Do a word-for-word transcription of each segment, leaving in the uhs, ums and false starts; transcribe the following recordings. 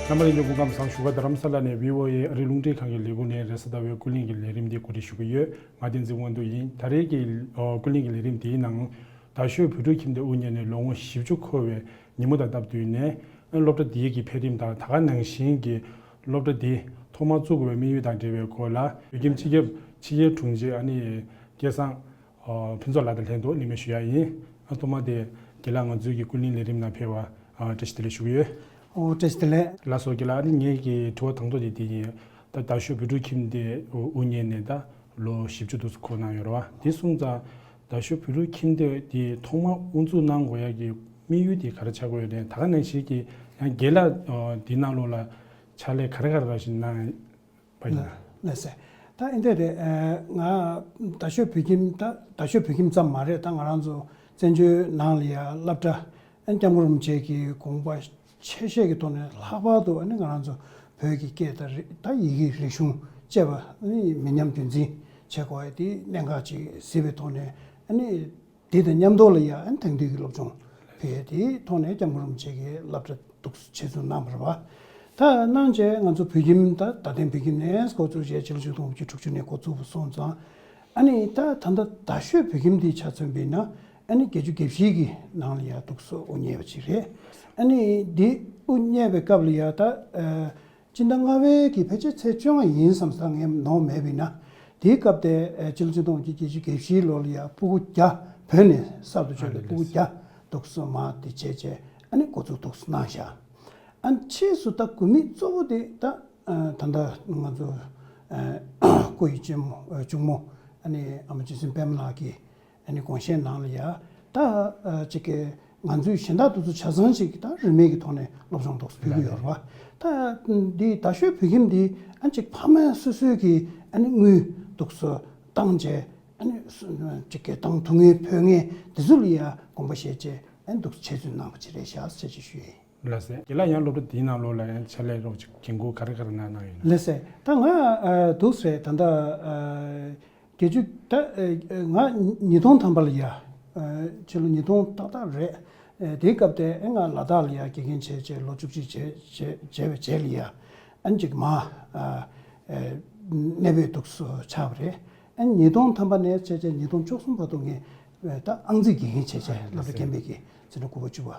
རྣམ་པ་ལྷན་རྒྱས་སྐུ་ཁམས་བཟང་། བཞུགས་སྒར་རྡ་རམ་ས་ལ་ནས་བྷི་ཨོ་ཨེ་ཨ་རིའི་རླུང་འཕྲིན་ཁང་གི་ལས་ཁུངས་ནས་རེས་གཟའ་ཟླ་བའི་ཀུན་གླེང་གི་ལས་རིམ་འདི་གོ་སྒྲིག་ཞུ་གི་ཡོད། ང་བསྟན་འཛིན་དབང་འདུས་ཡིན། ད་རེས་ཀྱི་ཨ་ཀུན་གླེང་གི་ལས་རིམ་འདིའི་ནང་རྡ་ཤོད་བོད་ཕྲུག་ཁྱིམ་སྡེ་དབུ་བརྙེས་ནས་ལོ་ངོ་བཞི་བཅུ་འཁོར་བའི་ཉིན་མོ་དང་སྟབས་བསྟུན་ནས། སློབ་གྲྭ་འདིའི་གི་འཕེལ་རིམ་དང་ད་ག་ནང་བཞིན་གྱི་སློབ་གྲྭ་འདི་ཐོག་མར་བཙུགས་དགོས་པའི་དམིགས་ཡུལ་དང་འབྲེལ་བའི་སྐོར་ལ། བོད་ཁྱིམ་སྤྱི་ཁྱབ་ཕྱི་རྒྱལ་དྲུང་ཆེ་ཨ་ནི་སྐལ་བཟང་ཨ་ཕུན་ཚོགས་ལགས་དང་ལྷན་དུ་གླེང་མོལ་ཞུ་ཡ་ཡིན། ཨ་ཐོག་མ་དེ་རྒན་ལགས་ང་ཚོའི་གི་ཀུན་གླེང་ལས་རིམ་ནང་ཕེབས་པར་ཨ་བཀྲ་ཤིས་བདེ་ལེགས་ཞུ་གི་ཡོད། ཨོ་བཀྲ་ཤིས་བདེ་ལེགས། ལགས་སོ། རྒན་ལགས། ཨ་ནི་ངའི་གི་དྲི་བ་དང་ཐོག་དེ་དེ་ཡིན། ད་རྡ་ཤོད་བོད་ཕྲུག་ཁྱིམ་སྡེ་དབུ་བརྙེས་ནས་ད་ལོ་བཞི་བཅུ་དུ་འཁོར་གནང་ཡོད་རེད་བ། དེ་སོང་ཙང་རྡ་ཤོད་བོད་ཕྲུག་ཁྱིམ་སྡེ་དེ་ཐོག་མ་དབུ་འཛུགས་གནང་དགོས་ཡ་གི་དམིགས་ཡུལ་དེ་ག་རེ་ཆགས་ཀྱི་ཡོད་རེད། ད་ག་ནང་བཞིན་གྱི་ཡང་རྒན་ལགས་ཨ་དེ་ནང་ལོགས་ལ་ཕྱག་ལས་ག་རེ་ག་རེ་ར་ཞིག་གནང་བ་ཡིན་ན། ལགས་སེ། ད་ཨིན་དེ་རེད། ཨ་ང་རྡ་ཤོད་བོད་ཁྱིམ། ད་རྡ་ཤོད་བོད་ཁྱིམ་ཙམ་མ་རེད། ད་ང་རང་ཚོ་བཙན་བྱོལ་ནང་ལ་ཡ་སློབ་གྲྭ་ཨན་སྐྱབས་མགོན་རིན་པོ་ཆེ་གི་དགོངས་པ་ཆེ་བཞེས་ཀྱི་ཐོག་ནས་ལྷག་པར་དུ་ཨ་ནི་ང་རང་ཚོ་བོད་ཀྱི་སྐད་དང་རིག་ད་ཡི་གེ་རིག་གཞུང་བཅས་པ་ཨ་ནི་མི་ཉམས་རྒྱུན་འཛིན་བྱེད་དགོས་ཡ་དེ་གནད་འགག་ཅིག་གཟིགས་པའི་ཐོག་ནས། ཨ་ནི་དེ་དང་མཉམ་དུ་ལ་ཡ་ཨ་ནི་དེང་དུས་ཀྱི་སློབ་སྦྱོང་སྤེལ་ཡ་དེའི་ཐོག་ནས་སྐྱབས་མགོན་རིན་པོ་ཆེ་གི་སློབ་གྲྭ་འདུག་ཆེད་འཛུགས་གནང་བ་རེད་བ། ད་གནང་རྗེས་ང་ཚོ་བོད་ཁྱིམ་ད་རྡ་སྟེང་བོད་ཁྱིམ་ནས་འགོ་བཙུགས་རྗེས་ཕྱི་ལོ་ཆིག་སྟོང་དགུ་བརྒྱ་དྲུག་ཅུ་ནས་འགོ་བཙུགས་པ་སོང་ཙང་། ཨ་ནི་ད་ད་ལྟ་རྡ་ཤོད་བོད་ཁྱིམ་འདི་ཆ་མཚོན་པ་ཡིན་ན་ཨ་ནི་བརྒྱད་ཅུ་གྱ་བཞི་གི་ནང་ལ་ཡ་འདུག་སེ་དབུ་བརྙེས་པ་ཅིག་རེད། ཨ་ནི་འདི་དབུ་བརྙེས་པའི་སྐབས་ལ་ཡ་ད་ཨ་སྤྱི་ཟླ་ལྔ་པའི་གི་ཕལ་ཆེར་ཚེས་བཅོ་ལྔ་ཡིན་བསམ་ས། ངས་ནོར་མེད་པ་ཡིན་ན། དེའི་སྐབས་དེ་ཨ་སྤྱི་ལོ་ཆིག་སྟོང་དགུ་བརྒྱ་བརྒྱད་ཅུ་གྱ་བཞིའི་ལོ་ལ་ཡ་སྤུ་གུ་བརྒྱ། བོད་ནས་གསར་དུ་བྱོན་པའི་སྤུ་གུ་བརྒྱ་འདུག་སེ་མར་དེ་བྱས་རྗེས་ཨ་ནི་འགོ་བཙུགས་འདུག་སེ་གནང་བཞག་ཨ་ནི་ཕྱིས་སུ་ད་དགོས་དམིགས་གཙོ་བོ་དེ་ད་ཨ་ད་ལྟ་ང་ཚོ་ཨ་སྐུ་ཡི་གཅུང་མོ་ཨ་ནི་ཨ་མ་རྗེ་བཙུན་པད་མ་ལགས་ཀྱིས་ཨ་ནི་དགོངས་བཞེས་ནང་ལ་ཡ་ད་ཨ་ཅིག་གི་ང་ཚོའི་གཞན་དག་དེ་ཚོ་ཆ་ཚང་ཞིག་ད་རིན་མེད་ཀྱི་ཐོག་ནས་སློབ་སྦྱོང་འདུག་སེ་ཕུལ་གྱི་ཡོད་རེད་བ། ད་འདི་རྡ་ཤོད་བོད་ཁྱིམ་འདི་ཨ་ཅིག་ཕ་མ་སོ་སོའི་གི་ཨ་ནི་དངུལ་འདུག་སེ་བཏང་རྗེས་ཨ་ནི་ཅིག་གི་བཏང་ཐུབ་མཁན་ཕོད་མཁན་དེ་ཚོ་ལ་ཡ་དགོངས་པ་བཞེས་རྗེས་ཨ་ནི་འདུག་སེ་ཆེད་འཛུགས་གནང་བ་ཅིག་རེད་ཤག་ཟེར་ཅིག་ཞུ་ཡིན། ལགས་སེ། རྒན་ལགས་ཡང་སློབ་གྲྭ་འདིའི་ནང་ལོགས་ལ་ཡང་ཕྱག་ལས་རོགས་ཅིག་འགན་ཁུར་ག་རེ་ག་རེ་གནང་གནང་ཡོད་ན། ལགས་སེ། ད་ང་ཨ་འདུག་སེ་ད་ལྟ་ཨ་བརྒྱད་ཅུ་ད་ཨ་ང་ཉིས་སྟོང་ཐམ་པ་ལ་ཡ་ཨ་ཕྱི་ལོ་ཉིས་སྟོང་ཏག་ཏག་རེད། ཨ་དེའི་སྐབས་དེ་ཨ་ང་ལ་དྭགས་ལ་ཡ་དགེ་རྒན་བྱས་བྱས་ལོ་བཅུ་གཅིག་བྱས་བྱས་བྱས་པའི་རྗེས་ལ་ཡ་ཨ་ཅིག་མར་ཨ་ཨ་གནས་སྤོས་འདུག་སེ་ཆགས་པ་རེད། ཨ་ཉིས་སྟོང་ཐམ་པ་ནས་བྱས་བྱས་ཉིས་སྟོང་བཅུ་གསུམ་བར་དུ་ངས་ཨ་ད་ཨང་རྩིས་དགེ་རྒན་བྱས་བྱས་སློབ་གྲྭ་དགེ་རྒན་པའི་གི་འཛིན་གྲྭ་དགུ་པ་བཅུ་པ།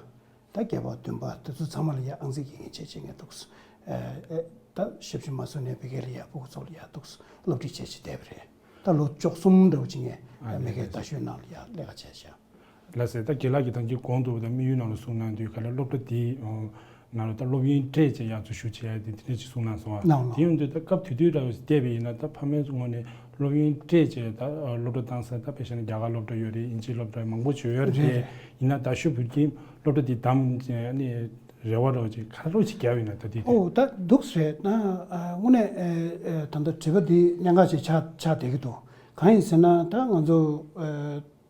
ད་བརྒྱད་པ་བདུན་པ་དེ་ཚོ་ཚང་མ་ལ་ཡ་ཨང་རྩིས་དགེ་རྒན་བྱས་བྱས་ངས་འདུག་སེ་ཨ་ཨ་ད་ཞབས་ཕྱི་མ་སོང་ནས་ཕ་གི་ལ་ཡ་སྤུ་གུ་ཚོ་ལ་ཡ་འདུག་སེ་སློབ་ཁྲིད་བྱས་བྱས་བསྡད་པ་རེད། ད་ལོ་བཅུ་གསུམ་འདྲ་བོ་ཅིག་ངས་ཨ་ཕ་གིའི་རྡ་ཤོད་ནང་ལ་ཡ་ལས་ཀ་བྱས་བྱས། ལགས་སེ། ད་རྒན་ལགས་ཀྱིས་ད་གིན་གོང་དུ་ད་དམིགས་ཡུལ་ནང་ལ་གསུངས་གནང་དུས་ག་ལ་སློབ་གྲྭ་འདིའི་ཨ་ནང་ལ་ད་སློབ་ཡོན་སྤྲད་བྱས་ཡར་འཛུལ་ཞུགས་བྱས་ཡ་དེ་དེ་འདྲ་ཅིག་གསུངས་གནང་སོང་ཨ། གནང་གནང་། དེ་ཡིན་དུས་ད་སྐབས་དེ་དུས་ལ་བལྟས་པ་ཡིན་ན་ད་ཕ་མའི་ངོས་ནས་སློབ་ཡོན་སྤྲད་བྱས་ད་སློབ་གྲྭ་བཏང་ས་ད་དཔེ་བཞག་ན་རྒྱ་གར་སློབ་གྲྭ་ཡོད་རེད། དབྱིན་ཇིའི་སློབ་གྲྭ་མང་པོ་ཅིག་ཡོད་རེད། རེད་རེད། ཡིན་ན་རྡ་ཤོད་བོད་ཁྱིམ་སློབ་གྲྭ་འདི་བདམས་བྱས་ནས་རེ་བ་རོགས་ཅིག་ག་རེ་རོགས་ཅིག་བརྒྱབ་ཡོད་ན་ད་དེ་དེ། ཨོ་ད་འདུག་སེ་རེད། ད་ཨ་དངོས་གནས་ཨ་ཨ་ད་ལྟ་དྲི་བ་འདི་གནད་འགག་ཅིག་ཆགས་ཆགས་བསྡད་ཀྱི་འདུག་གང་ཡིན་ཟེར་ན་ད་ང་ཚོ་ཨ་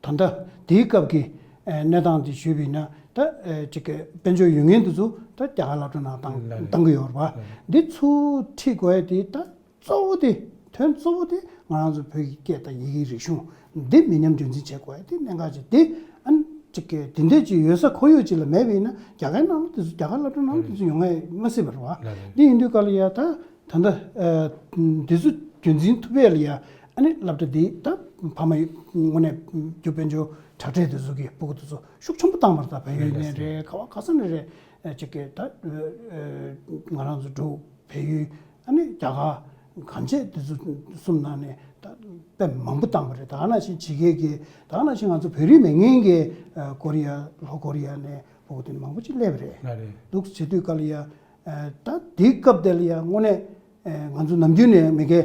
ད་ལྟ་དེའི་སྐབས་ཀྱི་ཨ་གནས་སྟངས་འདི་ཞུས་པ་ཡིན་ན་ད་ཨ་ཅིག་གི་དཔལ་འབྱོར་ཡོད་མཁན་དེ་ཚོ་ད་རྒྱ་གར་སློབ་གྲྭ་ནང་བཏང་ལགས་རེད། བཏང་གི་ཡོད་རེད་བ། ལགས་རེད། འདི་ཚུར་ཁྲིད་དགོས་ཡ་དེ་ད་གཙོ་བོ་དེ་དོན་གཙོ་བོ་དེ་ང་རང་ཚོ་བོད་ཀྱི་སྐད་དང་ཡི་གེའི་རིག་གཞུང་འདི་མི་ཉམས་རྒྱུན་འཛིན་བྱེད་དགོས་ཡ་དེ་གནད་འགག་ཅིག་དེ་ཨ་ནི་ཅིག་གི་དེ་འདྲས་ཅིག་ཡོད་ས་ཁོར་ཡུག་ཅིག་ལ་མེད་པ་ཡིན་ན་རྒྱ་གར་ནང་ལ་དེ་ཚོ་རྒྱ་གར་སློབ་གྲྭ་ནང་ལ་དེ་ཚོ་ཡོང་ཡ་མ་སྲིད་པ་རེད་བ། ལགས་རེད། འདི་ཡིན་དུས་ག་ལ་ཡ་ད་ད་ལྟ་ཨ་འདི་ཚོ་རྒྱུན་འཛིན་ཐུབ་ཡས་ལ་ཡ་ཨ་ནི་སློབ་གྲྭ་འདི་ད་ཕ་མ་དངོས་གནས་རྒྱུ་དཔལ་འབྱོར་དྲ་སྦྲེལ་དེ་ཚོ་གི་སྤུ་གུ་དེ་ཚོ་ཤུགས་ཆེན་པོ་བཏང་བ་རེད། ད་བལ་ཡུལ་ནས་རེད། ག་བ་ག་ས་ནས་རེད། ཨ་ཅིག་གི་ད་ཨ་ང་རང་ཚོ་འབྲུག་བལ་ཡུལ་ཨ་ནི་རྒྱ་གར་གང་བྱས་དེ་ཚོ་གསུམ་ནང་ནས་ད་དཔེ་མང་པོ་བཏང་བ་རེད། ད་ག་ནང་བཞིན་ཕྱི་རྒྱལ་གྱི་ད་ག་ནང་བཞིན་ང་ཚོ་བོད་རིགས་མེད་མཁན་གྱི་ཨ་ཀོ་རི་ཡ་ལྷོ་ཀོ་རི་ཡ་ནས་སྤུ་གུ་དེ་མང་པོ་ཅིག་སླེབས་པ་རེད། ལགས་རེད། འདུག་བྱེད་དུས་ག་ལ་ཡ་ཨ་ད་དེའི་སྐབས་དེ་ལ་ཡ་དངོས་གནས་ཨ་ང་ཚོ་ནམ་རྒྱུན་ནས་མི་སྒེར་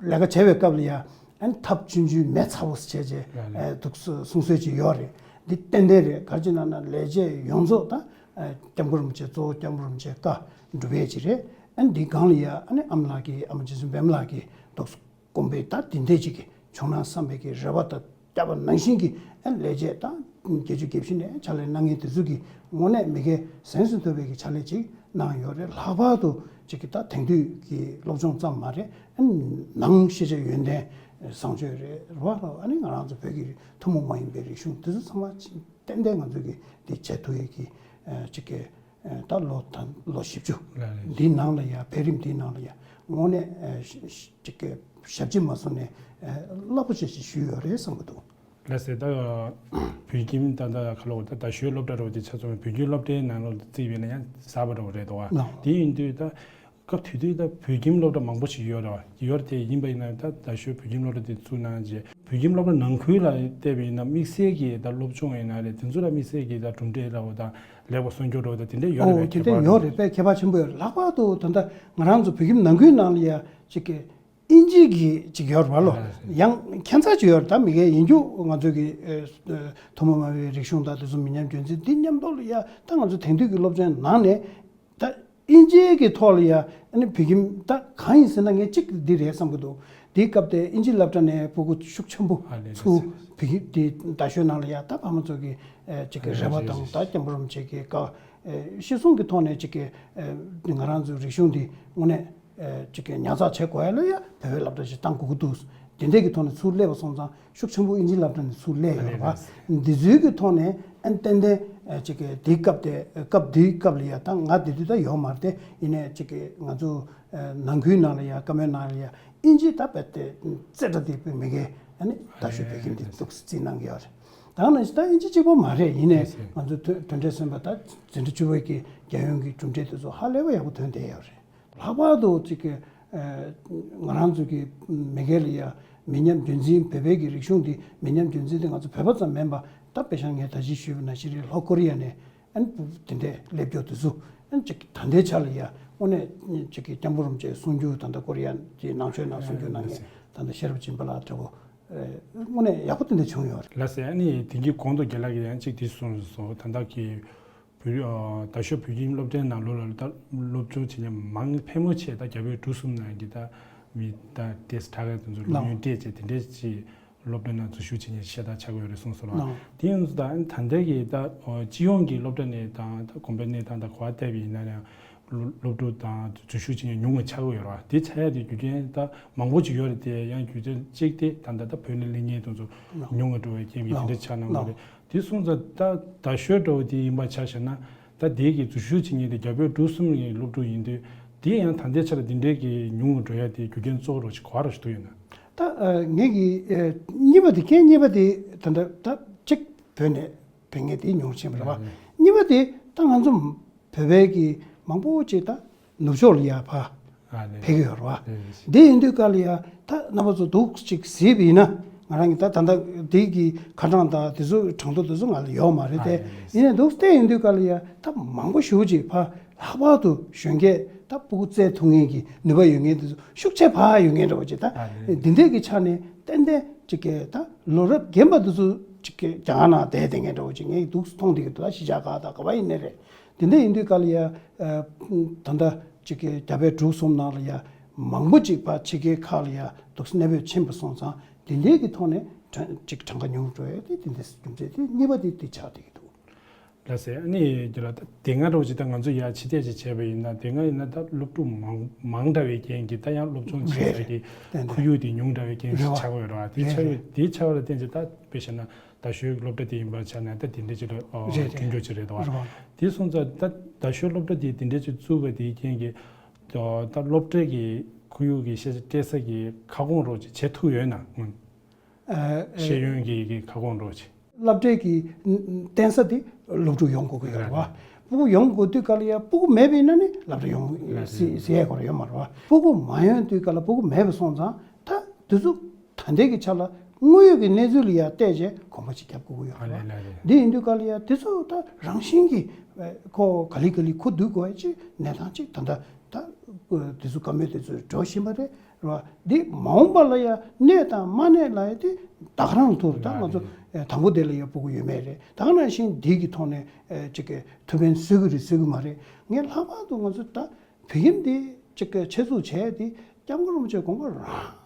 ལས་ཀ་བྱེད་པའི་སྐབས་ལ་ཡ་ཨ་ནི་ཐབས་ཆུང་ཆུང་མེ་ཚ་བོ་ཟེར་བྱས་བྱས་ལགས་རེད། ཨ་འདུག་གསུང་སྲོལ་ཅིག་ཡོད་རེད། འདི་ཏན་ཏན་རེད། ག་རེ་ཅིག་ལབ་ན་ལས་བྱེད་ཡོངས་རྫོགས་ད་ཨ་སྐྱབས་མགོན་རིན་པོ་ཆེ་གཙོ་བོ་སྐྱབས་མགོན་རིན་པོ་ཆེ་བཀའ་སྒྲུབ་ཡས་ཅིག་རེད། ཨ་ནི་འདི་སྒང་ལ་ཡ་ཨ་ནི་ཨ་མ་ལགས་ཀྱིས་ཨ་མ་རྗེ་བཙུན་པད་མ་ལགས་ཀྱིས་འདུག་དགོངས་པའི་ད་དེ་འདྲས་ཅིག་གི་བྱུང་ན་བསམ་པའི་གི་རེ་བ་དང་བསྐྱབས་པ་ནང་བཞིན་གྱི་ཨ་ལས་བྱེད་དང་བརྒྱད་ཅུ་གྱ་བཞི་ནས་ཕྱག་ལས་གནང་མཁན་དེ་ཚོ་གི་དངོས་གནས་མི་སྒེར་གཟེངས་སུ་ཐོན་པའི་གི་ཕྱག་ལས་ཅིག་གནང་ཡོད་རེད། ལྷག་པར་དུ་ཅིག་གི་ད་དེང་དུས་ཀྱི་སློབ་སྦྱོང་ཙམ་མ་རེད། ཨ་ནང་ཤེས་བྱ་ཡོན་ཏན་བཟང་སྤྱོད་རེད་བ། ཨ་ནི་ང་རང་ཚོ་བོད་ཀྱི་ཐུན་མོང་མ་ཡིན་པའི་རིག་གཞུང་དེ་ཚོ་ཚང་མ་ཏན་ཏན་ང་ཚོ་གི་འདི་བྱེད་ཐུབ་ཡས་ཀྱི་ཅིག་གི་ ད་ལོ་ད་ལོ་བཞི་བཅུ་འདིའི་ནང་ལ་ཡ། འཕེལ་རིམ་འདིའི་ནང་ལ་ཡ་དངོས་གནས་ཅིག་གི་ཞབས་ཕྱི་མ་བཟུང་ནས་རླབས་པོ་ཆེ་ཞིག་ཞུས་ཡོད་རེད་བསམ་གྱི་འདུག། ལགས་སེ། ད་བོད་ཁྱིམ་ད་ད་ག་ལོ་ད་རྡ་ཤོད་སློབ་གྲྭ་རོ་དེ་ཆ་ཚང་བོད་ཁྱིམ་སློབ་གྲྭའི་ནང་ལོགས་བརྩིས་པས་ན་ཡང་གསར་པ་འདྲ་བོ་རེད་འདུག་བ། དེ་ཡིན་དུས་ད་སྐབས་དེ་དུས་ད་བོད་ཁྱིམ་སློབ་གྲྭ་མང་པོ་ཞིག་ཡོད་རེད་བ། ཡོད་དེ་ཡིན་པ་ཡིན་ན་ད་རྡ་ཤོད་བོད་ཁྱིམ་སློབ་གྲྭ་དེ་བཙུགས་གནང་རྗེས་བོད་ཁྱིམ་སློབ་གྲྭ་ནང་ཁུལ་ལ་བལྟས་པ་ཡིན་ན་དམིགས་བསལ་གྱི་ད་སློབ་སྦྱོང་ཡིན་ན་རེད། དེ་ཚོ་ལ་དམིགས་བསལ་གྱི་ད་གྲུབ་འབྲས་འདྲ་བོ་ད་ལེགས་པ་སོན་རྒྱུ་འདྲ་བོ་ད་དེ་འདྲས་ཡོད་རེད་བ། ཨོ་དེ་འདྲས་ཡོད་རེད། དཔེ་ཁྱད་པར་ཆེན་པོ་ཡོད་རེད། ལྷག་པར་དུ་ད་ལྟ་ང་རང་ཚོ་བོད་ཁྱིམ་ནང་ཁུལ་ནང་ལ་ཡ་ཅིག་གི་ཨིན་ཇི་གི་ཅིག་ཡོད་རེད་བ་ལོ། ཡང་ཁྱད་མཚར་ཅིག་ཡོད་རེད། ད་མི་སྒེར་ཡིན་རྒྱུ་ང་ཚོ་གི་ཨེ་ཨེ་ཐོག་མ་མ་བའི་རིག་གཞུང་དང་དེ་ཚོ་མི་ཉམས་རྒྱུན་འཛིན་འདི་མཉམ་དུ་ལ་ཡ། ད་ང་ཚོ་དེང་དུས་ཀྱི་སློབ་ཚན་ནང་ནས་ད་ཨིན་ཇིའི་གི་ཐོག་ལ་ཡ་ཨ་ནི་བོད་ཁྱིམ་ད་གང་ཡིན་ཟེར་ན་ངས་གཅིག་འདི་རེད་བསམ་གྱི་འདུག། དེའི་སྐབས་དེ་ཨིན་ཇི་སློབ་གྲྭ་ནས་སྤུ་གུ་ཤུགས་ཆེན་པོ་ཨ་ནི་ཚུར་ལགས་བོད་ཁྱིམ་དེ་རྡ་ཤོད་ནང་ལ་ཡ་ད་ཕ་མ་ཚོ་གི་ཨེ་ཅིག་གི་རེ་བ་དང་ད་སྐྱབས་མགོན་རིན་པོ་ཆེ་གི་བཀའ་ཨེ་གཞི་བཟུང་གི་ཐོག་ནས་ཅིག་གི་ཨེ་ང་རང་ཚོའི་རིག་གཞུང་འདི་དངོས་གནས། ཨེ་ཅིག་གི་ཉར་ཚགས་བྱེད་དགོས་ཡ་ལ་ཡ་བོད་པའི་སློབ་གྲྭ་ཞིག་བཏང་དགོས་ཀྱི་འདུག། དེ་འདྲས་ཀྱི་ཐོག་ནས་ཚུར་སླེབས་པ་སོང་ཙང་ཤུགས་ཆེན་པོ་ཨིན་ཇི་སློབ་གྲྭ་ནས་ཚུར་སླེབས་ཡོད་རེད་བ། འདི་ཚོའི་གི་ཐོག་ནས་ཨ་ཏན་ཏན་ཨེ་ཅིག་གི་དེའི་སྐབས་དེ་སྐབས་དེའི་སྐབས་ལ་ཡ་ད་ང་དེ་དུས་ད་ཡོད་མ་རེད་དེ། ཡིན་ནའི་ཅིག་གི་ང་ཚོ་ཨེ་ནང་ཁུལ་ནང་ལ་ཡ་བཀའ་མོལ་ནང་ལ་ཡ་ཨིན་ཇི་ད་རྦད་དེ་རྩེ་གྲ་དེ་དཔེ་མི་དགེ་ཨ་ནི་རྡ་ཤོད་བོད་ཁྱིམ་དེ་འདུག་སེ་བརྩིས་གནང་གི་ཡོད་རེད། ད་ནང་བཞིན་ད་ཨིན་ཇི་གཅིག་པོ་མ་རེད། ཡིན་ནའི་ང་ཚོ་དོན་དོན་འབྲས་སོན་པ་ད་འཛིན་གྲྭ་བཅུ་པའི་གི་རྒྱལ་ཡོངས་ཀྱི་གྲུབ་འབྲས་དེ་ཚོ་ཧ་ལས་པ་ཡག་པོ་ཐོན་བསྡད་ཡོད་རེད། ལྷག་པར་དུ་ཅིག་གི་ཨ་ང་རང་ཚོ་གི་མི་སྒེར་ལ་ཡ་མི་ཉམས་རྒྱུན་འཛིན། བོད་པའི་གི་རིག་གཞུང་འདི་མི་ཉམས་རྒྱུན་འཛིན་དེ་ང་ཚོ་བོད་པ་ཙམ་མིན་པ། ད་དཔེ་བཞག་ངས་ད་ཅི་ཞུས་པ་ནང་བཞིན་རེད། ལྷོ་ཀོ་རི་ཡ་ནས་ཨ་ནི་དེ་འདྲས་སླེབས་རྒྱུ་དེ་ཚོ་ཨ་ནི་ཅིག་ད་ལྟའི་ཆ་ལ་ཡ་དངོས་གནས་ཅིག་གི་སྐྱབས་མགོན་རིན་པོ་ཆེ་གསུང་རྒྱུ་ད་ལྟ་ཀོ་རི་ཡ་གི་ནང་ཆོས་ནང་གསུང་རྒྱུ་གནང་མཁན་ད་ལྟ་ཤེས་རབ་སྦྱིན་པ་ལགས་འདྲ་བོ་ཨ་དངོས་གནས་ཡག་པོ་དེ་འདྲས་བྱུང་ཡོད་རེད། ལགས་སེ། ཨ་ནི་དེང་གི་གོང་དུ་རྒན་ལགས་ཀྱིས་ཡང་ཅིག་དེ་གསུངས་སོང་། ད་ལྟ་གི་བོད་ཨ་རྡ་ཤོད་བོད་ཁྱིམ་སློབ་གྲྭའི་ནང་ལོགས་ལ་ད་སློབ་སྦྱོང་བྱེད་མཁན་མང་ཕལ་མོ་ཆེ་ད་རྒྱ་བལ་འབྲུག་གསུམ་ནང་གི་ད་མི་ད་ཏེས་གྲྭ་ཁ་དེ་ཚོ་སློབ་ཡོན་སྤྲད་བྱས་དེ་འདྲས་ཅིག་སློབ་གྲྭ་ནང་འཛུལ་ཞུགས་བྱེད་མཁན་ཤ་སྟག་ཆགས་ཀྱི་ཡོད་རེད་གསུངས་སོང་ལ། དེ་ཡིན་ཙང་ད་ད་ལྟའི་གི་ད་སྤྱི་ཡོངས་ཀྱི་སློབ་གྲྭ་ནས་དང་ད་གོང་འཕེལ་གནས་སྟངས་དང་གོ་བ་བལྟས་པ་ཡིན་ན་ཡང་སློབ་སློབ་ཕྲུག་དང་འཛུལ་ཞུགས་བྱེད་མཁན་ཉུང་བ་ཆགས་ཀྱི་ཡོད་རེད་བ། དེ་ཆགས་ཡ་དེ་རྒྱུ་རྐྱེན་ད་མང་པོ་ཅིག་ཡོད་རེད་དེ། ཡང་རྒྱུ་རྐྱེན་གཅིག་དེ་ད་ལྟ་ད་བོད་ནས་སླེབས་མཁན་དེ་ཚོ་ཉུང་བ་འགྲོ་བའི་རྐྱེན་གྱིས་དེ་འདྲ་ཆགས་གནང་གི་རེད། དེ་སོང་ཙང་ད་རྡ་ཤོད་འདྲ་བོ་དེ་ཡིན་པ་ཆ་བཞག་ན་ད་དེའི་གི་འཛུལ་ཞུགས་བྱེད་མཁན་དེ་རྒྱ་བལ་འབྲུག་གསུམ་གྱི་སློབ་ཕྲུག་ཡིན་དུས་དེ་ཡང་ད་ལྟའི་ཆར་དེ་འདྲའི་གི་ཉུང་བ་འགྲོ་ཡ་དེ་རྒྱུ་རྐྱེན་གཙོ་བོ་རོ་ཞིག་ག་རེ་ཞིག་འདུག་ཡོད་ན། ད་ཨ་ངེད་ཀྱི་ཨ་གཉིས་པ་དེ་རྐྱེན་གཉིས་པ་དེ་ད་ལྟ་ད་གཅིག་བོད་ནས་ཕེབས་མཁན་དེ་ཉུང་ཕྱིན་པ་རེད་བ། གཉིས་པ་དེ་ད་ང་ཚོ་བོད་པའི་གི་མང་པོ་ཅིག་ད་ནུབ་ཕྱོགས་ལ་ཡ་ཕར་ཕེབས་ཀྱི་ཡོད་རེད་བ། དེ་ཡིན་དུས་ག་ལ་ཡ་ད་རྣམ་པ་ཚོ་འདུག་ཅིག་གཟིགས་པ་ཡིན་ན་ང་རང་གི་ད་ད་ལྟ་དེ་གི་ཁ་གྲངས་དང་དེ་ཚོ་གྲངས་ཐོ་དེ་ཚོ་ང་ལ་ཡོད་མ་རེད་དེ། ཡིན་ནའི་འདུག་བལྟས་ཡོང་དུས་ག་ལ་ཡ་ད་མང་པོ་ཞེ་པོ་ཅིག་ཕར་ལྷག་པར་དུ་གཞོན་སྐྱེས་ད་སྤུ་གུ་བཙལ་ཐུབ་མཁན་གྱི་ནུས་པ་ཡོད་མཁན་དེ་ཚོ་ཤུགས་ཆེ་ཕར་ཡོད་མཁན་འདྲ་བོ་ཅིག་ད་འདི་འདྲས་ཀྱི་ཆ་ནས་ཏན་ཏན་ཅིག་གི་ད་ལོ་རབས་རྒན་པ་དེ་ཚོ་ཅིག་གི་རྒྱ་གར་ནང་བསྡད་བསྡད་མཁན་འདྲ་བོ་ཅིག་ངས་འདུག་མཐོང་བསྡད་ཀྱི་འདུག་ད་གཞིས་ཆགས་ཁག་དང་ག་པར་ཡིན་ནའི་རེད། དེ་འདྲ་ཡིན་དུས་ག་ལ་ཡ་ཨ་ད་ལྟ་ཅིག་གི་རྒྱ་བལ་འབྲུག་གསུམ་ནང་ལ་ཡ་མང་པོ་ཅིག་ཕར་ཕྱི་རྒྱལ་ཁག་ལ་ཡ་འདུག་གནས་སྤོས་ཕྱིན་པ་སོང་ཙང་དེ་འདྲས་ཀྱི་ཐོག་ནས་གྲངས་ཅིག་གྲངས་ཀ་ཉུང་འགྲོ་ཡ་དེ་དེ་འདྲས་རྒྱུ་མཚན་དེ་གཉིས་པ་དེ་དེ་ཆགས་བསྡད་ཀྱི་འདུག། ལགས་སེ། ཨ་ནི་རྒྱུ་ལ་ད་དེ་སྔ་འདྲ་བོ་ཅིག་ད་ང་ཚོ་ཡར་ཕྱི་བལྟས་ཅིག་བྱས་པ་ཡིན་ན་དེ་སྔ་ཡིན་ན་ད་སློབ་ཕྲུག་མང་མང་འདྲ་བའི་རྐྱེན་གྱིས་ད་ཡང་སློབ་སྦྱོང་བྱེད་ས་ཀྱི་ཁོར་ཡུག་དེ་ཉུང་འདྲ་བའི་རྐྱེན་ཞིག་ཆགས་ཀྱི་ཡོད་རེད་བ། དེ་ཆགས་ཡོད་དེ་ཆགས་པ་ལ་བརྟེན་ཅིག་ད་དཔེ་བཤད་ན་རྡ་ཤོད་སློབ་གྲྭ་དེ་ཡིན་པ་ཆ་ནས་ད་དེ་འདྲ་ཅིག་ལ་མཐུན་འགྱུར་ཅིག་རེད་བ། དེ་སོང་ཙང་ད་རྡ་ཤོད་སློབ་གྲྭ་དེ་དེ་འདྲ་ཅིག་བཙུགས་པ་དེའི་རྐྱེན་གྱིས་ད་སློབ་གྲྭ་གི་ཁོར་ཡུག་གི་ཤེས་བྱ་སྤྲད་ས་གི་ཁ་སྐོང་རོགས་ཅིག་བྱེད་ཐུབ་ཡོད་ན། ཤེས་ཡོན་གྱི་གི་ཁ་སྐོང་རོགས་ཅིག་སློབ་གྲྭའི་གི་བརྟེན་ས་དེ་སློབ་ཕྲུག་ཡོང་དགོས་ཀྱི་ཡོད་རེད་བ། སྤུ་གུ་ཡོང་དགོས་དུས་ག་ལ་ཡ་སྤུ་གུ་མེད་པ་ཡིན་ན་ནི་སློབ་གྲྭ་ཡོང་སྲིད་སྲིད་ཡས་ཁོ་ར་ཡོད་མ་རེད་བ། སྤུ་གུ་མ་ཡོང་དུས་ག་ལ་སྤུ་གུ་མེད་པ་སོང་ཙང་ད་དེ་ཚོ་ད་ལྟའི་གི་ཆ་ལ་དངོས་ཡོད་ཀྱི་གནས་ཚུལ་ལ་ཡ་བལྟས་རྗེས་གོམ་པ་ཅིག་རྒྱབ་དགོས་ཀྱི་ཡོད་རེད་བ། འདི་ཡིན་དུས་ག་ལ་ཡ་དེ་ཚོ་ད་རང་བཞིན་གྱིས་ཁོ་ག་ལེ་ག་ལེ་ཁོ་འདུག་དགོས་ཡ་ཅིག་གནས་སྟངས་ཅིག་ད་ལྟ་ད་དེ་ཚོ་བཀའ་མོལ་དེ་ཚོ་འགྲོ་བཞིན་པ་རེད། རེད་བ། འདི་མ་འོངས་པ་ལ་ཡ་གནས་དང་མ་གནས་ལ་ཡ་དེ་ད་ག་རང་ཐུག་རེད། ད་ང་ཚོ་ཨེ་དང་པོ་དེ་ལ་ཡ་སྤུ་གུ་ཡོད་མེད་རེད། ད་ག་ནང་བཞིན་འདི་གི་ཐོག་ནས་ཨེ་ཅིག་གི་ཐུགས་ཕན་གསོས་ཀྱི་རེད་གསོས་ཀྱི་མ་རེད། ངས་ལྷག་པར་དུ་ང་ཚོ་ད་བོད་ཁྱིམ་འདི་ཅིག་གི་ཆེད་འཛུགས་བྱས་ཏེ་སྐྱབས་མགོན་རིན་པོ་ཆེ་དགོངས་པ་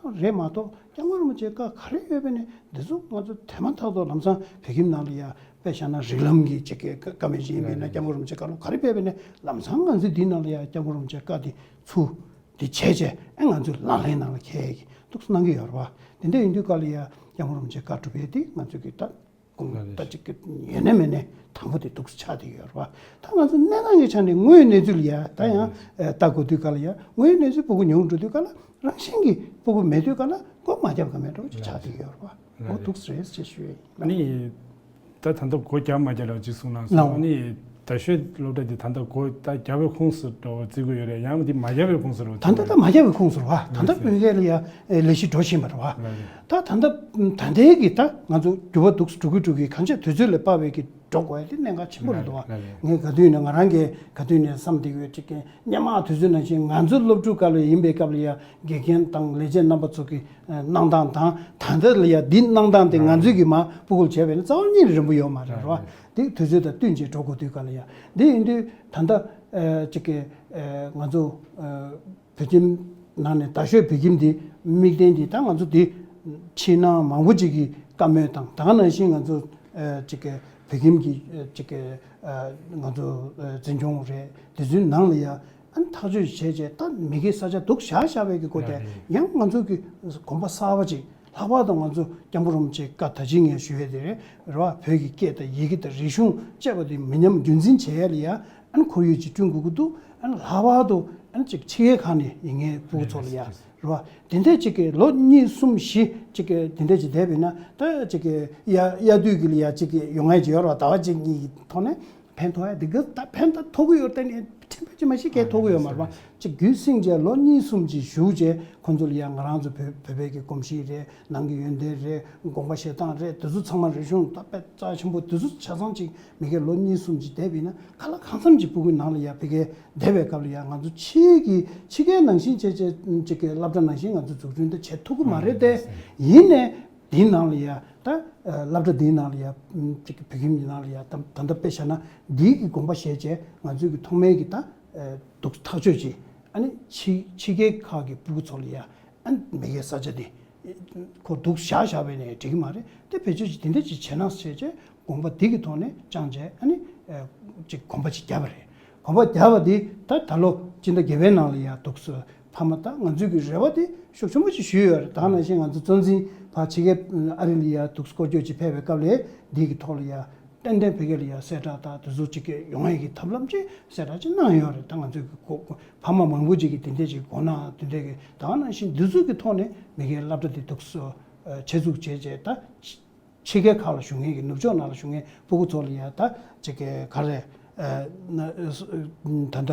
རང་རེད་མ་གཏོགས་སྐྱབས་མགོན་རིན་པོ་ཆེ་བཀའ་ག་རེ་ཡོད་པ་ནས་འདི་ཚོ་ང་ཚོ་དེ་མ་ཐག་ཏུ་ལམ་སང་བོད་ཁྱིམ་ནང་ལ་ཡ་དཔེ་བཞག་ན་རིགས་ལམ་གྱི་ཅིག་གི་བཀའ་མོལ་ཅིག་ཡིན་པས་ན་སྐྱབས་མགོན་རིན་པོ་ཆེ་བཀའ་སློབ་ག་རེ་ཕེབས་པ་ནས་ལམ་སང་ང་ཚོ་འདི་ནང་ལ་ཡ་སྐྱབས་མགོན་རིན་པོ་ཆེ་བཀའ་འདི་ཚུར། དེ་བྱས་རྗེས་ཨེ་ང་ཚོས་ལག་ལེན་ནང་ལ་འཁྱེར་ཡས་ཀྱི་འདུག་སེ་གནང་གི་ཡོད་རེད་བ། དེ་འདྲ་ཡིན་དུས་ག་ལ་ཡ་སྐྱབས་མགོན་རིན་པོ་ཆེ་བཀའ་སྒྲུབ་ཡས་དེ་ང་ཚོས་ཀྱི་ད་ ཀུན་ལ་ལྟ་ཅིག་གི་ཡོད་ནས་མེད་ནས་དང་པོ་དེ་འདུག་ཆགས་བསྡད་ཡོད་རེད་བ། ད་ང་ཚོ་གནས་སྟངས་ཀྱི་ཆ་ནས་དངོས་ཡོད་གནས་ཚུལ་ཡ་ད་ཡང་ལྟ་དགོས་དུས་ག་ལ་ཡ་དངོས་ཡོད་གནས་ཚུལ་སྤུ་གུ་ཉུང་འགྲོ་དུས་ག་ལ་རང་བཞིན་གྱིས་སྤུ་གུ་མེད་དུས་ག་ལ་སྒོ་མ་བརྒྱབ་ག་མེད་འགྲོ་ཅིག་ཆགས་བསྡད་ཡོད་རེད་བ། འོ་འདུག་རེད་ཅེས་ཞུ་ཡ་ཡིན། ཨ་ནི། ད་ད་ལྟ་སྒོ་རྒྱབ་མ་རྒྱབ་ལ་གཅིག་གསུངས་གནང་སོང་། ལའོ། ཨ་ནི་རྡ་ཤོད་སློབ་གྲྭ་འདི་ད་ལྟ་སྒོ་ད་རྒྱབ་པའི་ཁོངས་སུ་འགྲོ་བརྩི་གི་ཡོད་རེད། ཡང་འདི་མ་རྒྱབ་པའི་ཁོངས་སུ་རེད། ད་ལྟ་ད་མ་རྒྱབ་པའི་ཁོངས་སུ་རེད་བ། ད་ལྟ་ལགས་སོ། བོད་སྐད་ལ་ཡ་ལས་གཞི་འགྲོ་བཞིན་པ་རེད་བ། ལགས་རེད། ད་ད་ལྟ་ད་ལྟའི་གི་ད་ང་ཚོ་འགྱུར་བ་འདུག་འགྲོ་གི་འགྲོ་གི་གང་ཆེ་དུས་ཚོད་ལ་དཔག་པའི་གི་འགྲོ་དགོས་ཡ་དེ་གནད་འགག་ཆེན་པོ་རེད་འདུག་བ། ལགས་རེད། ངས་ག་དུས་ནས་ང་རང་གིས་ག་དུས་ནས་བསམ་བསྡད་ཡོད་ཅིག་གི་སྔོན་མ་དུས་ཚོད་ནང་བཞིན་ང་ཚོ་སློབ་ཕྲུག་སྐབས་ལ་ཡིན་པའི་སྐབས་ལ་ཡ་དགེ་རྒན་དང་ལས་བྱེད་རྣམ་པ་ཚོ་གི་གནང་སྟངས་དང་ད་ལྟ་ལ་ཡ་འདི་གནང་སྟངས་དེ་ང་ཚོས་ཀྱི་མ་སྤུ་གུར་བྱས་པས་ན་རྩ་བ་ཉིད་ནས་རན་པོ་ཡོད་མ་རེད་རེད་བ། འདི་དུས་ཚོད་དང་བསྟུན་བྱས་འགྲོ་དགོས་དུས་ག་ལ་ཡ་འདི་ཡིན་དུས་ད་ལྟ་ཅིག་གི་ང་ཚོ་བོད་ཁྱིམ་ནང་ནས་རྡ་ཤོད་བོད་ཁྱིམ་འདི་དམིགས་རྟེན་འདི་ད་ང་ཚོ་འདི་ཕྱི་ནང་མང་པོ་ཅིག་གི་བཀའ་མོལ་དང་ད་ག་ནང་བཞིན་ང་ཚོ་ཅིག་གི་བོད་ཁྱིམ་གྱི་ཅིག་གི་ང་ཚོ་འཛིན་སྐྱོང་རེད་དེ་ཚོའི་ནང་ལ་ཡ། ཨ་ནི་ཐག་གཅོད་བྱས་རྗེས་ད་མི་སྒེར་ས་ཆ་སྡུག་བཞག་བཞག་པའི་གི་སྐོར་དེ་ཡང་ང་ཚོ་གི་དགོངས་པ་གསར་པ་ཅིག་ལྷག་པར་དུ་ང་ཚོ་སྐྱབས་མགོན་རིན་པོ་ཆེ་བཀའ་ད་ཅི་ངས་ཞུ་ཡས་དེ་རེད་རེད་བ། བོད་ཀྱི་སྐད་དང་ཡི་གེ་དང་རིག་གཞུང་བཅས་པ་དེ་མི་ཉམས་རྒྱུན་འཛིན་བྱེད་ཡས་ལ་ཡ་ཨ་ནི་ཁོར་ཡུག་ཅིག་བསྐྲུན་དགོས་ཀྱི་འདུག་ཨ་ནི་ལྷག་པར་དུ་ཨ་ནི་ཅིག་ཕྱི་རྒྱལ་ཁག་ནས་ཡིན་ངེས་སྤུ་གུ་ཚོ་ལ་ཡ་རེད་བ། དེ་འདྲས་ཅིག་གི་ལོ་གཉིས་གསུམ་བཞི་ཅིག་གི་དེ་འདྲས་ཅིག་བསྡད་པས་ན་ད་ཅིག་གི་དབྱར་དབྱར་དུས་ཀྱི་ལ་ཡ་ཅིག་གི་ཡོང་ཡས་ཅིག་ཡོད་རེད་བ། ཟླ་བ་གཅིག་གཉིས་ཀྱི་ཐོག་ནས། ཕན་ཐོགས་ཡ་འདི་ག་ད་ཕན་ད་ཐོགས་ཀྱི་ཡོད་རེད། ད་ནི་ཕྲན་བུ་ཅིག་མ་ཤེས་ཀྱི་ཐོགས་ཀྱི་ཡོད་མ་རེད་པ། ཅིག་རྒྱུད་བསྲིངས་བྱས་ལོ་གཉིས་གསུམ་ཅིག་བཞུགས་བྱས་ཁོང་ཚོ་ལ་ཡ་ང་རང་ཚོ་བོད་བོད་པའི་གི་གོམས་གཤིས་རེད། ནང་གི་ཡོན་ཏན་རེད། དགོངས་པ་བཞེས་སྟངས་རེད། དེ་ཚོ་ཚང་མ་རིག་གཞུང་ད་དཔེ་རྩ་ཆེན་པོ་དེ་ཚོ་ཆ་ཚང་ཅིག་མི་སྒེར་ལོ་གཉིས་གསུམ་ཅིག་བསྡད་པ་ཡིན་ན་གང་ལ་གང་འཚམ་ཅིག་སྤུ་གུའི་ནང་ལ་ཡ་ཕ་གིར་བསྡད་པའི་སྐབས་ལ་ཡ་ང་ཚོ་ཕྱིའི་གི་ཕྱི་རྒྱལ་ནང་བཞིན་བྱས་བྱས་ཅིག་གི་སློབ་གྲྭ་ནང་བཞིན་ང་ཚོ་འཛུགས་སྐྲུན་ད་བྱེད་ཐུབ་ཀྱི་མ་རེད་དེ། ཡིན་ནའི། དེའི་ནང་ལ་ཡ་ད་སློབ་གྲྭ་དེའི་ནང་ལ་ཡ་ཅིག་བོད་ཁྱིམ་གྱི་ནང་ལ་ཡ་ད་ད་ལྟ་དཔེ་བཞག་ན་འདིའི་གི་དགོངས་པ་བཞེས་བྱས་ང་ཚོའི་གི་ཐོག་མའི་གི་ད་འདུག་ཐག་གཅོད་ཅིག་ཨ་ནི་ཕྱི་ཕྱི་རྒྱལ་ཁག་གི་སྤུ་གུ་ཚོ་ལ་ཡ་ཨ་ནི་མི་སྒེར་ས་ཆ་དེ་ཁོ་འདུག་བཞག་བཞག་པས་ནས་འགྲིག་གི་མ་རེད་དེ། བེད་སྤྱོད་ཅིག་དེ་འདྲ་ཅིག་བྱས་ན་བྱས་བྱས་དགོངས་པ་འདི་གི་ཐོག་ནས་བཅངས་བྱས་ཨ་ནི་ཅིག་དགོངས་པ་ཅིག་བརྒྱབ་པ་རེད། དགོངས་པ་བརྒྱབ་པ་འདི་ད་ད་ལོ་སྤྱི་ཟླ་བརྒྱད་པའི་ནང་ལ་ཡ་འདུག་སེ། ཕ་མ་དང་ང་ཚོའི་གི་རེ་བ་དེ་ཤུགས་ཆེན་པོ་ཅིག་ཞུས་ཡོད་རེད། ད་ནང་བཞིན་ང་ཚོ་གཙོ་འཛིན་ཕར་ཕྱི་རྒྱལ་ཨ་རི་ལ་ཡ་འདུག་སྐོར་སྐྱོད་ཅིག་ཕེབས་པའི་སྐབས་ལ་འདི་གི་ཐོག་ལ་ཡ་ཏན་ཏན་ཕ་གི་ལ་ཡ་གསལ་བསྒྲགས་དང་དེ་ཚོ་ཅིག་གི་ཡོང་ཡས་ཀྱི་ཐབས་ལམ་ཅིག་གསལ་བསྒྲགས་ཅིག་གནང་ཡོད་རེད། ད་ང་ཚོའི་གི་གོ་ཕ་མ་མང་པོ་ཅིག་གིས་དེ་འདྲས་ཅིག་གོ་གནང་དེ་འདྲས་གི་ད་ནང་བཞིན་འདི་ཚོ་གི་ཐོག་ནས་མི་སྒེར་སློབ་གྲྭ་དེ་འདུག་སེ་ཆེད་འཛུགས་བྱས་བྱས་ད། ཕྱི་རྒྱལ་ཁག་ལ་བཞུགས་མཁན་གྱི་ནུབ་ཕྱོགས་ནང་ལ་བཞུགས་མཁན་སྤུ་གུ་ཚོ་ལ་ཡ་ད་ཅིག་གི་ག་རེ་ད་ལྟ་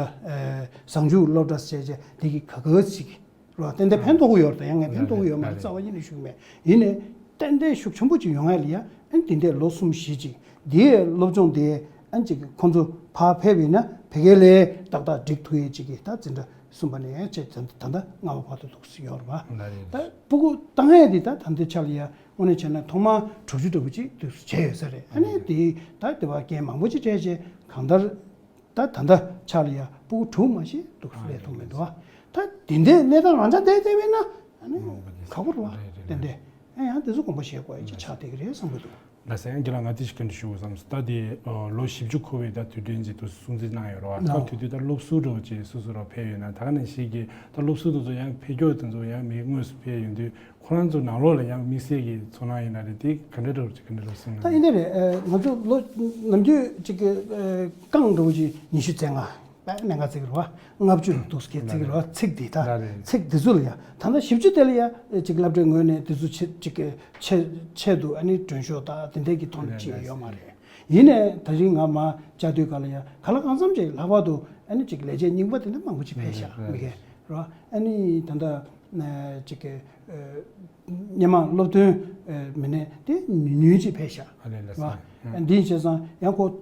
བཟང་སྤྱོད་སློབ་གྲྭ་ཟེར་བྱས་འདི་གི་ག་ག་ཟིག་རོ་ཏན་ཏན་ཕན་ཐོགས་ཀྱི་ཡོད་རེད། ད་ཡང་ངས་ཕན་ཐོགས་ཀྱི་ཡོད་མ་རེད་རྩ་བ་ཉིད་ནས་ཞུ་གི་མེད། ཡིན་ནའི་ཏན་ཏན་ཤུགས་ཆེན་པོ་ཅིག་ཡོང་ཡ་ལ་ཡ་ཨ་ནི་དེ་འདྲས་ལོ་གསུམ་བཞི་ཅིག་འདིའི་སློབ་སྦྱོང་དེ་ཨ་ནི་ཅིག་ཁོང་ཚོ་ཕར་ཕེབས་ཡིན་ན་ཕ་གི་ལ་ཏག་ཏག་འགྲིག་ཐུབ་ཡས་ཅིག་གི་ད་འཛིན་གྲྭ་གསུམ་པ་ནས་བྱས་ད་ལྟ་ལྔ་པ་བར་དུ་འདུག་སེ་ཡོད་རེད་པ། ད་སྤུ་གུ་བཏང་ཡས་དེ་ད་ད་ལྟའི་ཆ་ལ་ཡ། དངོས་གནས་བྱས་ན་ཐོག་མར་དྲུག་ཅུ་འདྲ་པོ་ཅིག་དུས་སུ་བྱས་ཡོད་ས་རེད། ཨ་ནི་དེ་ད་དེ་བ་རྐྱེན་མང་པོ་ཅིག་འཕྲད་རྗེས་གང་ལྟར་ད་ད་ལྟ་ཆ་ལ་ཡ་སྤུ་གུ་དྲུག་མ་ཞིག་འདུག་སླེབས་ཐུབ་མི་འདུག་ད་དེ་འདྲའི་གནས་སྟངས་རང་འཇགས་བསྡད་བསྡད་པས་ན་ཨ་ནི་ཁག་པོ་རེད་བ། ཏན་ཏན་ཨ་ཡང་དེ་ཚོ་དགོངས་པ་བཞེས་དགོས་ཡ་ཅིག་ཆགས་བསྡད་ཀྱི་རེད་བསམ་གྱི་འདུག་ལགས་སོ། ཡང་རྒན་ལགས་ང་དེ་ཞིག་བཀའ་འདྲི་ཞུ་དགོས་བསམ་སོང་། ད་དེ་ལོ་བཞི་བཅུ་འཁོར་བའི་ད་དུས་དྲན་ཅིག་ཏུ་སྲུང་བརྩི་གནང་ཡོད་རེད་བ། སྐབས་དེ་དུས་ད་སློབ་ཟུར་འདྲ་བོ་ཅིག་སོ་སོ་རང་ཕེབས་ཡོད་ན་ད་ག་ནང་བཞིན་གྱི་ད་སློབ་ཟུར་དེ་ཚོ་ཡང་ཕེབས་རྒྱུ་དེ་ཚོ་ཡང་མི་དངོས་སུ་ཕེབས་ཡོང་དུས་ཁོ་རང་ཚོ་ནང་ལོགས་ལ་ཡང་དམིགས་བསལ་གྱི་ཚོར་སྣང་ཡིན་ན་རེད་དེ་ག་འདྲ་འདྲ་བོ་ཅིག་ག་འདྲ་འདྲ་བོ་གསུངས་ན། ད་ཡིན་ནའི་རེད། ང་ཚོ་ལོ་ནམ་རྒྱུན་ཅིག་གི་རྐང་འདྲ་བོ་ཅིག་ཉི་ཤུ་རྩ་ལྔ་པ་གནད་འགག་ཅིག་རེད་བ། ལྔ་བཅུ་ལ་འདུག་སྐད་ཅིག་རེད་བ། ཚིག་འདི་ད་ཚིག་འདི་ཚོ་ལ་ཡ་ད་ལྟ་བཞི་བཅུ་དེ་ལ་ཡ་ཅིག་སློབ་གྲྭའི་ངོས་ནས་འདི་ཚོ་ཆེད་ཅིག་གི་ཆེད་ཆེད་དུ་ཨ་ནི་མགྲོན་ཤོག་དང་དེ་འདྲའི་གི་ཐོག་ནས་ཅིག་ཡོད་མ་རེད། ཡིན་ནའི་ད་རིང་ང་མར་བཅར་དུས་ག་ལ་ཡ་ག་ལ་གང་འཚམ་ཅིག་ལྷག་པར་དུ་ཨ་ནི་ཅིག་ལས་བྱེད་རྙིང་པ་དེ་འདྲ་མང་པོ་ཅིག་ཕེབས་ཤག་མི་སྒེར་རོ། ཨ་ནི་ད་ལྟ་ཅིག་གི་སྔོན་མ་སློབ་ཐོན་མི་སྣ་དེ་ཉུང་ཉུང་ཅིག་ཕེབས་ཤག་རོ། འདི་བྱས་ཙང་ཡང་ཁོ་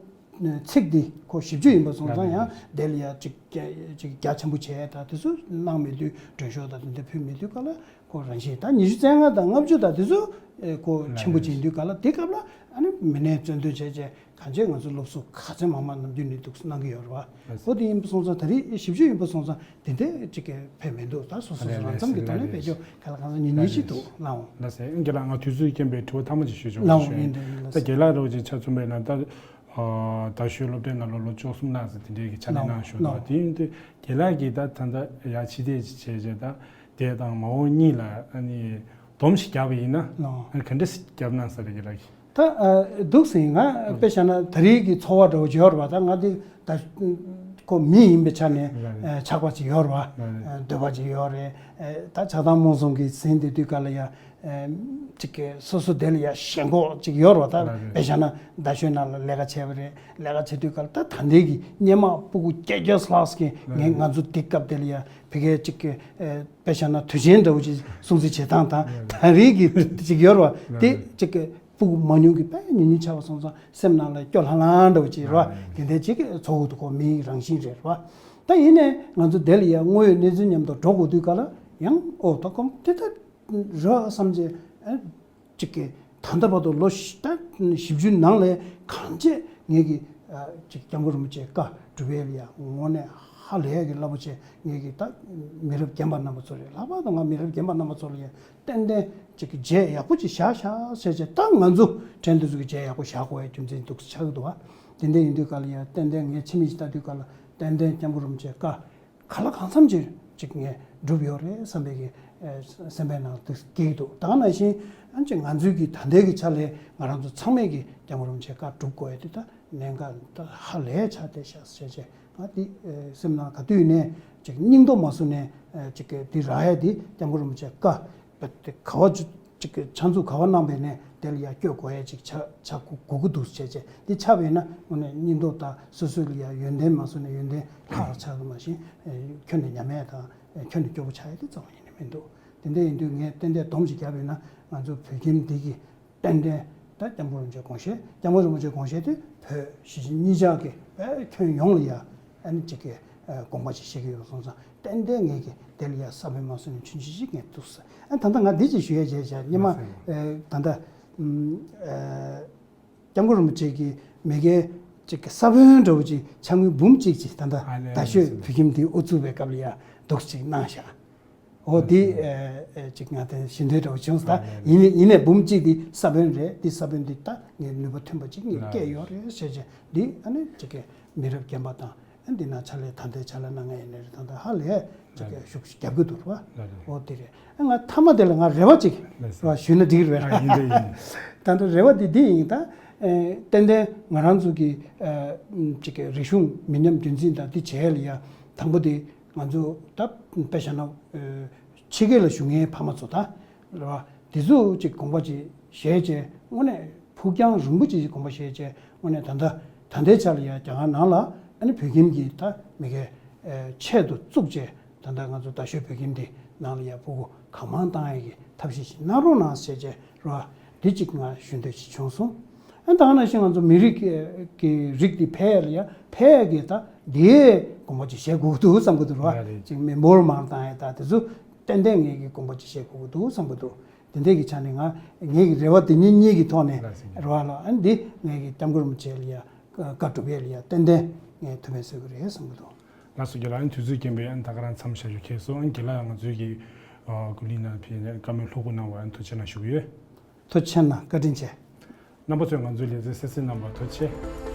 ཚིག་འདི་ཁོ་བཞི་བཅུ་ཡིན་པ་སོང་ཙང་ཡང་དེ་ལ་ཡ་ཅིག་ཅིག་རྒྱ་ཆེན་པོ་བྱས་ད་དེ་ཚོ་གནང་མེད་དུས་མགྲོན་ཤོག་དང་དེ་འདྲ་ཕུལ་མེད་དུས་ག་ལ། ཁོ་རང་བཞིན་ད་ཉི་ཤུ་རྩ་ལྔ་དང་ལྔ་བཅུ་དང་དེ་ཚོ་ཨེ་ཁོ་ཆེན་པོ་ཅིག་ཡིན་དུས་ག་ལ་དེ་སྐབས་ལ་ཨ་ནི་མི་སྣའི་རྩོད་འདོན་བྱས་རྗེས་གང་ཅི་ང་ཚོ་སློབ་ཟུར་ག་ཚད་མང་མང་ནམ་རྒྱུན་ནས་འདུག་གནང་གི་ཡོད་རེད་བ། ཨོ་དེ་ཡིན་པ་སོང་ཙང་ད་རེས་བཞི་བཅུ་ཡིན་པ་སོང་ཙང་དེ་འདྲ་ཅིག་གི་ཕེབས་མི་འདུག་ད་སོ་སོ་སོ་རང་ཙམ་གྱི་ཐོག་ནས་བེད་སྤྱོད་ག་ལ་གང་ས་ཉུང་ཉུང་ཞིག་འདུག་ལའོ། ལགས་སེ་རྒན་ལགས་ང་དུས་ཚོད་རྐྱེན་པས་དྲི་བ་ཐ་མ་ཅིག་ཞུ་ཆོག་ལའོ་ཞུ་ཡིན། ཡིན་ད་རྒན་ལགས་རོགས་ཅིག་ཆ་མཚོན་པས་ན་ད། རྡ་ཤོད་སློབ་གྲྭའི་ནང་ལོ་ལོ་བཅུ་གསུམ་ལྷག་ཙམ་དེ་འདྲའི་གི་ཕྱག་ལས་གནང་བཞིན་འདུག་དེ་ཡིན་དུས་རྒན་ལགས་ཀྱིས་ད་ད་ལྟ་ཡར་ཕྱི་བལྟས་ཅིག་བྱས་རྗེས་ད་དེ་དང་མ་འོངས་གཉིས་ལ་ཨ་ནི་སྡོམ་ཞིག་བརྒྱབ་པ་ཡིན་ན་ཨ་ནི་ག་འདྲ་ཞིག་བརྒྱབ་གནང་ས་རེད་རྒན་ལགས་ཀྱིས། ད་ཨ་འདུག་ཟིན་ང་དཔེ་བཞག་ན་ད་རེས་ཀྱི་འཚོ་བ་འདྲ་བོ་ཅིག་ཡོད་རེད་བ། ད་ང་འདི་ད་ཁོ་མི་ཡིན་པའི་ཆ་ནས་ལགས་རེད། ཨ་ཆགས་པ་ཅིག་ཡོད་རེད་བ། ལགས་རེད། ཨ་འདོད་པ་ཅིག་ཡོད་རེད། ཨ་ད་ཆགས་སྡང་རྨོངས་གསུམ་གྱིས་ཟིན་བསྡད་དུས་ག་ལ་ཡ། ཨ་ཅིག་གི་སོ་སོ་དེ་ལ་ཡ་ཞེན་ཁོག་ཅིག་ཡོད་རེད་བ། ད་ལགས་རེད། དཔེ་བཞག་ན་རྡ་ཤོད་ནང་ལ་ལས་ཀ་བྱས་པ་རེད། ལས་ཀ་བྱེད་དུས་ག་ལ་ད་ད་ལྟའི་གི་སྔོན་མ་སྤུ་གུ་སྐྱེས་སྐྱེས་ལྷག་གི་ངས་ང་ཚོ་དེ་སྐབས་དེ་ལ་ཡ་ཕ་གིའི་ཅིག་གི་ཨ་དཔེ་བཞག་ན་དུས་ཆེན་འདྲ་བོ་ཅིག་སྲུང་བརྩི་བྱེད་སྟངས་དང་ད་རེས་ཀྱི་ཅིག་ཡོད་རེད་བ། དེ་ཅིག་གི་སྤུ་གུ་མང་ཉུང་གི་དཔེ་ཉུང་ཉུང་ཆགས་པ་སོང་ཙང་སེམས་ནང་ལ་སྐྱོ་ལྷང་ལྷང་འདྲ་བོ་ཅིག་རེད་བ། དེ་འདྲའི་ཅིག་གི་ཚོར་གི་འདུག་གོ། མིའི་རང་བཞིན་རེད་བ། ད་ཡིན་ནའི་ང་ཚོ་དེ་ལ་ཡང་དངོས་ཡོད་གནས་ཚུལ་མཉམ་དུ་འགྲོ་དགོས་དུས་ག་ལ་ཡང་ཨོ་ད་གོམ་དེ་ད་རེད་བསམ་བྱས་ཨ་ཅིག་གི་ད་ལྟ་བར་དུ་ལོ་བཞི་ད་བཞི་བཅུ་ནང་ལ་གང་བྱས་ངེད་ཀྱི་ཨ་ཅིག་སྐྱབས་མགོན་རིན་པོ་ཆེའི་བཀའ་སྒྲུབ་ཡས་ལ་ཡ་དངོས་གནས་ཧ་ལས་ཀྱི་རླབས་པོ་ཆེ། ངེད་ཀྱི་ད་མི་རབས་རྒན་པ་རྣམ་པ་ཚོ་རེད། ལྷག་པར་དུ་ང་མི་རབས་རྒན་པ་རྣམ་པ་ཚོ་ལ་ཡ་ཏན་ཏན་ཅིག་གི་རྗེས་ཡག་པོ་ཅིག་བཞག་བཞག་ཟེར་བྱས། ད་ང་ཚོ་དྲན་དུས་ཚོད་ཀྱི་རྗེས་ཡག་པོ་བཞག་དགོས་ཡ་རྒྱུ་མཚན་འདུག་ཆགས་ཀྱི་འདུག་བ། དེ་འདྲ་ཡིན་དུས་ག་ལ་ཡ་ཏན་ཏན་ངས་ཕྱི་མིག་ཅིག་ལྟ་དུས་ག་ལ་ཏན་ཏན་སྐྱབས་མགོན་རིན་པོ་ཆེའི་བཀའ་ག་ལ་གང་འཚམ་ཅིག་ཅིག་ངས་བསྒྲུབས་ཡོད་རེད་བསམ་པའི་གི་ཨེ་སེམས་པའི་ནང་དུ་སྐྱེས་འདུག་ད་ག་ནང་བཞིན་ཨ་ཅིག་ང་ཚོའི་གི་ད་ལྟའི་གི་ཆ་ལས་ང་རང་ཚོ་ཚང་མས་གི་སྐྱབས་མགོན་རིན་པོ་ཆེའི་བཀའ་སྒྲུབ་དགོས་ཡ་དེ་ད་གནད་འགག་ད་ཧ་ལས་ཆགས་བསྡད་ཤག་ཟེར་བྱས། ང་དེ་ཨེ་སེམས་ནང་ག་དུས་ནས་ཅིག་སྙིང་སྟོབས་མ་བཟུང་ནས་ཨེ་ཅིག་གི་དེ་རག་ཡ་དེ་སྐྱབས་མགོན་རིན་པོ་ཆེའི་བཀའ་དེ་ག་བ་ཅིག་གི་ཕྱག་མཛུབ་ག་བ་གནང་བས་ནས་དེ་ལ་ཡ་བསྐྱོད་དགོས་ཡ་ཅིག་ཆགས་ཆགས་དགོས་ཀྱི་འདུག་བྱས་བྱས། འདི་ཆགས་པས་ན་དངོས་གནས་སྙིང་སྟོབས་དང་སོ་སོ་ལ་ཡ་ཡོན་ཏན་མ་བཟུང་ནས་ཡོན་ཏན་ལྷག་ཆགས་ཀྱི་མ་གཞི་ཁྱོན་ནས་ཉམས་ཡ་དང་ཁྱོན་ནས་སྐྱོ་པོ་ཆགས་ཡ་དེ་རྩ་བ་ཉིད་ནས་མི་འདུག་དེ་འདྲ་ཡིན་དུས་ངས་ཏན་ཏན་སྡོམ་ཞིག་བརྒྱབ་པས་ན་ང་ཚོ་བོད་ཁྱིམ་འདི་གི་ཏན་ཏན་ད་སྐྱབས་མགོན་རིན་པོ་ཆེའི་དགོངས་བཞེད། སྐྱབས་མགོན་རིན་པོ་ཆེའི་དགོངས་བཞེད་དེ་བོད་གཞིས་བྱེས་གཉིས་ཆར་གྱི་དཔེ་ཁྱོན་ཡོངས་ལ་ཡ་ཨ་ནི་གཅིག་གི་དགོངས་པ་ཞིག་བཞེས་ཀྱི་ཡོད་སོང་ཙང་ཏན་ཏན་ངས་ཀྱི་དེ་ལ་ཡ་ས་བོན་མ་སོན་ནས་ཆུང་ཆུང་ཞིག་ངས་བཏུགས་ས། ཨ་ད་ལྟ་ང་འདི་ཅིག་ཞུ་ཡ་བྱས་བྱས་སྙེ་མ་ལགས་སོ། ད་ལྟ་སྐྱབས་མགོན་རིན་པོ་ཆེ་གི་མི་སྒེར་གཅིག་གི་ས་བོན་འདྲ་བོ་ཅིག་ཕྱག་དངུལ་འབུམ་གཅིག་ཅིག་ད་ལྟ་ཨ་ལས་རྡ་ཤོད་ལས་བོད་ཁྱིམ་འདི་དབུ་བཙུགས་པའི་སྐབས་ལ་ཡ་འདུག་ཅིག་གནང་ཤག་འོ་འདི་ཨེ་ཨེ་ཅིག་ང་དེ་ཞུ་འདོད་འདྲ་བོ་བྱུང་སོང་། ད་ཡིན་ནའི་ཡིན་ནའི་འབུམ་གཅིག་འདི་ས་བོན་རེད། འདི་ས་བོན་འདི་ད་ངས་ནུས་པ་ཐོན་པ་ཅིག་ངས་བསྐྱལ་ཡོད་རེད་ཟེར་བྱས། འདི་ཨ་ནི་ཅིག་གི་མི་རབས་རྒན་པ་དང་ཨ་འདི་ན་ཕྱག་ལས་ད་ལྟའི་ཕྱག་ལས་གནང་མཁན་ཡིན་ནའི་རེད། ད་ལྟ་ཧ་ལས་ཅིག་གི་ཤུགས་ཤུགས་རྒྱབ་ཀྱི་འདུག་ར། འོ་འདི་རེད། ཨ་ང་མཐའ་མ་དེ་ལ་ང་རེ་བ་ཅིག་ར་ཞུས་ན་འགྲིག་རེད། ད་ལྟ་རེ་བ་འདི་འདི་ཡིན། ད་ཨེ་ཏན་ཏན་ང་རང་ཚོ་གི་ཨེ་ཅིག་གི་རིག་གཞུང་མི་ཉམས་རྒྱུན་འཛིན་དང་འདི་བྱས་ལ་ཡ་དང་པོ་དེ་ང་ཚོ་ད་དཔེ་བཞག་ན་ཨེ་ཕྱི་རྒྱལ་ལ་བཞུགས་མཁན་ཕ་མ་ཚོ་ད་རེད་བ། དེ་ཚོ་ཅིག་དགོངས་པ་ཅིག་བཞེས་བྱས་དངོས་གནས་ཕུགས་རྒྱང་རིང་པོ་ཅིག་དགོངས་པ་བཞེས་བྱས་དངོས་གནས་ད་ལྟ་ད་ལྟའི་ཆ་ལ་ཡ་རྒྱ་གར་ནང་ལ་ཨ་ནི་བོད་ཁྱིམ་གྱི་ད་མི་སྒེར་ཨེ་ཆེད་དུ་བཙུགས་བྱས། ད་ལྟ་ང་ཚོ་རྡ་ཤོད་བོད་ཁྱིམ་འདི་ནང་ལ་ཡ་ཕྲུ་གུ་གང་མང་བཏང་ཡ་གི་ཐབས་ཤེས་ཤིག་གནང་རོགས་གནང་ཟེར་བྱས་རོ། འདི་གཅིག་ང་ཞུ་འདོད་ཅིག་བྱུང་སོང་། ཨ་ད་ག་ནང་བཞིན་ང་ཚོ་མི་རིགས་ཀྱི་རིགས་འདི་འཕེལ་ཡ་ལ་ཡ་འཕེལ་ཡ་གི་ད་འདིའི་དགོངས་པ་ཅིག་བཞེས་དགོས་ཀྱི་འདུག་བསམ་གྱི་འདུག་རོ། ཡ་རེད། ཅིག་མི་འབོར་མང་བཏང་ཡ་ད་དེ་ཚོ་ཏན་ཏན་ངེད་ཀྱི་དགོངས་པ་ཅིག་བཞེས་དགོས་ཀྱི་འདུག་བསམ་གྱི་འདུག་དེ་འདྲའི་གི་ཆ་ནས་ང་ངེད་ཀྱི་རེ་བ་དེ་གཉིས་གཉིས་ཀྱི་ཐོག་ནས་ལགས་སོ། རོ་ལ་ཨ་འདི་ངེད་ཀྱི་སྐྱབས་མགོན་རིན་པོ་ཆེ་ལ་ཡ་བཀའ་སྒྲུབ་ཡས་ལ་ཡ་ཏན་ཏན་ངས་ཐུགས་ཕན་གསོས་ཀྱི་རེད་བསམ་གྱི་འདུག་ལགས་སོ། རྒན་ལགས། ཨ་ནི་དུས་ཚོད་རྐྱེན་པས་ཨ་ནི་ད་ག་རང་མཚམས་བཞག་རྒྱུ་ཁེལ་སོང་། ཨ་ནི་རྒན་ལགས་ང་ཚོའི་གི་ཨ་ཀུ་ལི་ནང་ཕེབས་ནས་བཀའ་མོལ་ལྷུག་པོ་གནང་བར་ཨ་ནི་ཐུགས་རྗེ་གནང་ཞུ་གི་ཡོད། ཐུགས་རྗེ་གནང་། བཀའ་དྲིན་ཆེ། རྣམ་པ་ཚོས་ང་ཚོའི་ལེ་ཚན་གསན་གཟིགས་གནང་བར་ཐུགས་རྗེ་ཆེ།